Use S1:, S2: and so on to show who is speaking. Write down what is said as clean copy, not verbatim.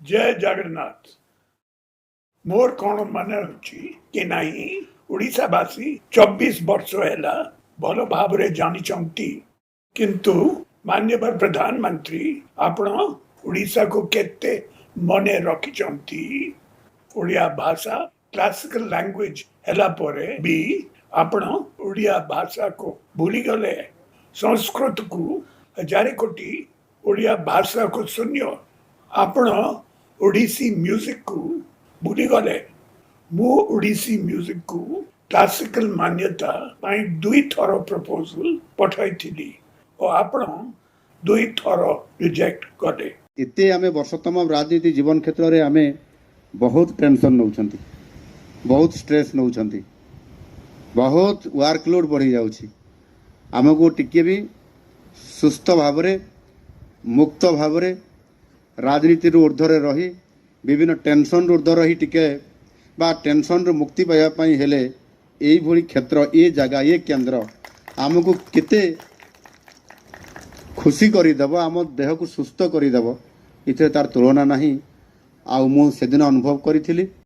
S1: ଜୟ ଜଗନ୍ନାଥ। ମୋର କ'ଣ ମନେ ଅଛି କି ନାହିଁ, ଓଡ଼ିଶାବାସୀ 24 ବର୍ଷ ହେଲା ଭଲ ଭାବରେ ଜାଣିଛନ୍ତି। କିନ୍ତୁ ମାନ୍ୟବର ପ୍ରଧାନମନ୍ତ୍ରୀ, ଆପଣ ଓଡ଼ିଶାକୁ କେତେ ମନେ ରଖିଛନ୍ତି? ଓଡ଼ିଆ ଭାଷା କ୍ଲାସିକାଲ ଲାଙ୍ଗୁଏଜ ହେଲା ପରେ ବି ଆପଣ ଓଡ଼ିଆ ଭାଷାକୁ ଭୁଲିଗଲେ। ସଂସ୍କୃତକୁ 1000 କୋଟି, ଓଡ଼ିଆ ଭାଷାକୁ ଶୂନ୍ୟ। ଆପଣ ଓଡ଼ିଶୀ ମ୍ୟୁଜିକକୁ ଭୁଲିଗଲେ। ମୁଁ ଓଡ଼ିଶୀ ମ୍ୟୁଜିକକୁ କ୍ଲାସିକାଲ ମାନ୍ୟତା ପାଇଁ ଦୁଇଥର ପ୍ରପୋଜାଲ ପଠାଇଥିଲି ଓ ଆପଣ ଦୁଇଥର ରିଜେକ୍ଟ କଲେ।
S2: ଏତେ ଆମେ ବର୍ଷ ତମାମ ରାଜନୀତି ଜୀବନ କ୍ଷେତ୍ରରେ ଆମେ ବହୁତ ଟେନସନ୍ ନେଉଛନ୍ତି, ବହୁତ ଷ୍ଟ୍ରେସ୍ ନେଉଛନ୍ତି, ବହୁତ ୱାର୍କଲୋଡ଼ ବଢ଼ିଯାଉଛି। ଆମକୁ ଟିକେ ବି ସୁସ୍ଥ ଭାବରେ, ମୁକ୍ତ ଭାବରେ, ରାଜନୀତିରୁ ଉର୍ଦ୍ଧ୍ୱରେ ରହି, ବିଭିନ୍ନ ଟେନସନ୍ରୁ ଉର୍ଦ୍ଧ୍ୱ ରହି ଟିକେ ବା ଟେନସନ୍ରୁ ମୁକ୍ତି ପାଇବା ପାଇଁ ହେଲେ ଏଇଭଳି କ୍ଷେତ୍ର, ଏ ଜାଗା, ଏ କେନ୍ଦ୍ର ଆମକୁ କେତେ ଖୁସି କରିଦେବ, ଆମ ଦେହକୁ ସୁସ୍ଥ କରିଦେବ, ଏଥିରେ ତାର ତୁଳନା ନାହିଁ। ଆଉ ମୁଁ ସେଦିନ ଅନୁଭବ କରିଥିଲି।